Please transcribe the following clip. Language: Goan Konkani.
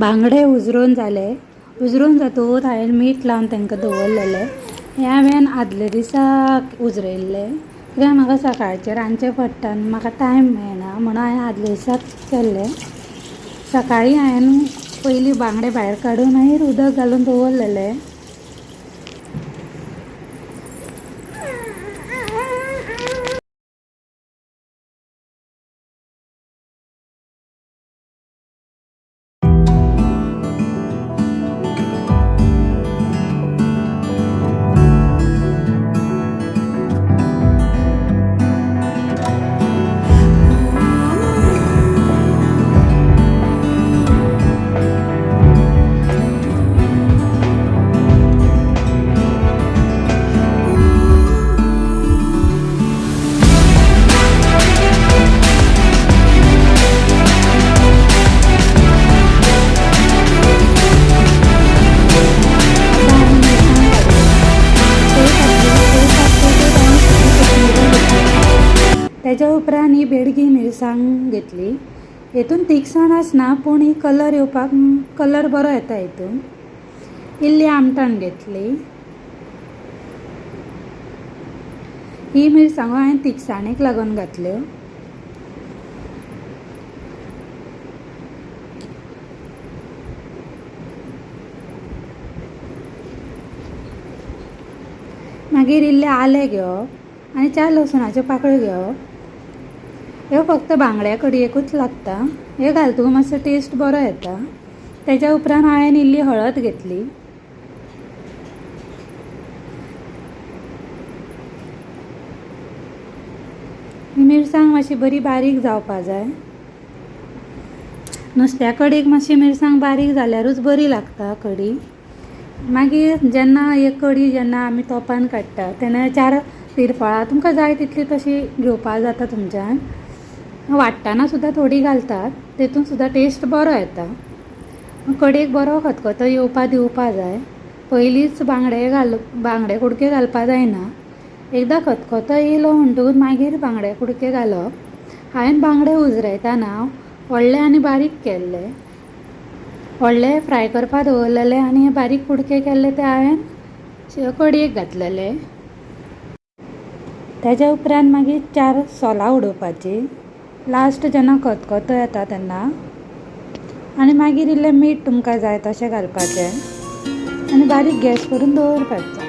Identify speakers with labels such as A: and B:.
A: बांगडे उजरोवन जाले. उजरोवन जातकूच हांवें मीठ लावन तांकां दवरलेले. हें हांवें आदले दिसा उजरयल्लें, कित्याक म्हाका सकाळचें रांदचें पडटा आनी म्हाका टायम मेळना म्हणून हांवें आदले दिसाक केल्लें. सकाळीं हांवें पयलीं बांगडे भायर काडून मागीर उदक घालून दवरलेले. आतां आमी मिरसांग काडया. तेल घातली, तेल तापतकूच हांवें सुकी कोथमीर घेतली. तेज्या उपरांत ही बेडगी मिरसांग घेतली. हेतून तिखसाण आसना, पूण ही कलर येवपाक, कलर बरो येता हितून. इल्ली आमटाण घेतली. ही मिरसांगो हांवें तिखसाणेक लागून घातल्यो. मागीर इल्लें आलें घेवप आनी 4 लसणाच्यो पाकळ्यो घेवप. ह्यो फक्त बांगड्या कडयेकूच लागता. हे घालतकूच मातसो टेस्ट बरो येता. तेज्या उपरांत हांवें इल्ली हळद घेतली. मिरसांग मातशी बरी बारीक जावपा जाय. नुस्त्या कडयेक मातशी मिरसांग बारीक जाल्यारूच बरी लागता कडी. मागीर जेन्ना एक कडी जेन्ना आमी तोपान काडटा तेन्ना 4 तिरफळां तुमकां जाय तितली तशी घेवपा जाता तुमच्यान. वाडटाना सुद्दां थोडी घालतात, तेतून सुद्दां टेस्ट बरो येता. कडयेक बरो खतखतो येवपा दिवपा जाय. पयलींच बांगडे कुडके घालपा जायना. एकदां खतखतो येयलो म्हणटकूच मागीर बांगडे कुडके घालप. हांवें बांगडे उजरायतना व्हडले आनी बारीक केल्ले. व्हडले फ्राय करपा दवरलेले आनी बारीक कुडके केल्ले ते हांवें कडयेक घातलेले. तेज्या उपरांत मागीर 4 सोलां उडोवपाची लास्ट जेन्ना खतखतो येता तेन्ना. आनी मागीर इल्लें मीठ तुमकां जाय तशें घालपाचें आनी बारीक गॅस करून दवरपाचो.